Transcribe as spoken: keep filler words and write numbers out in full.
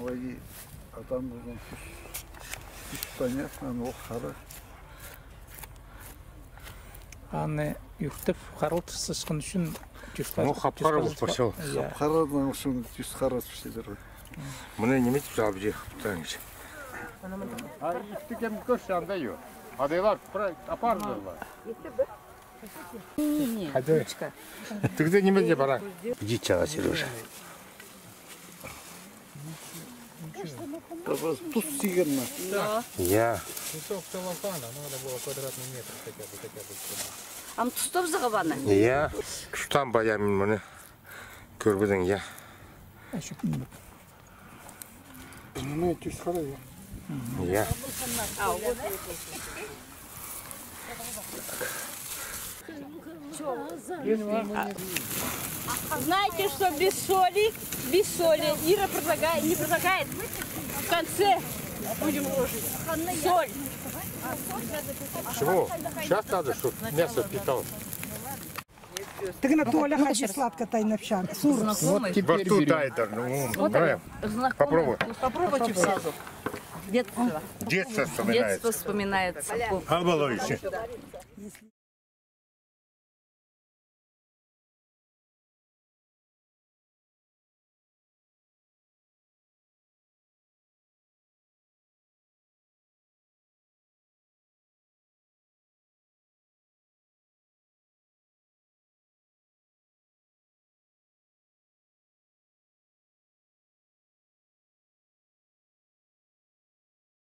Ой, адам болған тӱс, тӱс, понятно, но хара. Аны ӧртіп, харалтысхан ӱчӱн тӱс хара. Ну, хап-хара полып парча ол. Иә. Хап-харадаң ӱчӱн тӱс хара тӱсчедір. Мыны ниме тіп салып же, хаптаң же. А, исті кем кӧрче, анда ё. Адайлар, пра-, апардылар. Не, не, не, хайда? Ручка. Тігде ниме де пара. Иди чаға, Сережа. Тус тиген ме? Да. Я. Кусок целлофана, надо было квадратный метр хотя бы, хотя бы. Ам тустап сағабаны? Я. Тустаам ба, я, мин мыны. Кӧрбедің, я. Мына тӱс хара, я. Я. Знаете, что без соли, без соли, Ира предлагает, не предлагает, в конце будем ложить соль. Чего? Сейчас надо, чтобы мясо впиталось. Тігіні Толя хочет сладко тайнапчаң. Сур. Вот теперь берём. Во рту тайдыр, ну, давай. Попробуй. Попробуйте все. Детство. Детство вспоминается. Детство вспоминается. Ал, балуй, ещё.